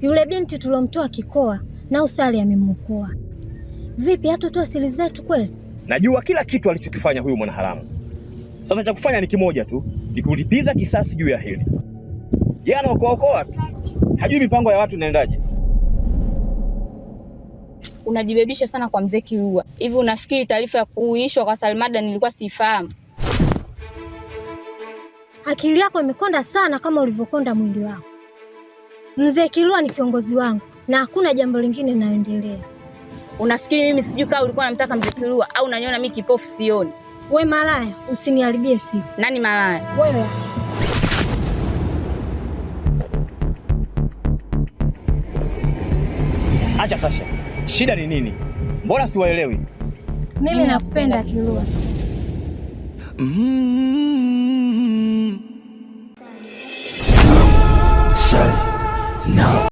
Yule binti tulomtoa kikoa na usali amemwokoa. Vipi, hatutoa siri zetu kweli? Najua kila kitu alichokifanya huyu mwanaharamu. Sasa cha kufanya ni kimoja tu, ni kulipiza kisasi juu ya hili. Yeye anaokoaokoa tu, hajui mipango ya watu inaendaje. Unajibebisha sana kwa mzee Kirua. Hivi unafikiri taarifa ya kuuishwa kwa Salmada nilikuwa siifahamu? Akili yako imekonda sana kama ulivyokonda mwili wako. Mzee Kirua ni kiongozi wangu na hakuna jambo lingine linaloendelea. Unafikiri mimi sijui kama ulikuwa unamtaka mzee Kirua au unaniona mimi kipofu sioni? We malaya, usiniharibie siku. Nani malaya? Wewe. Acha Sasha, shida ni nini? Mbona siwaelewi? Mimi nakupenda Kirua. Sali. No.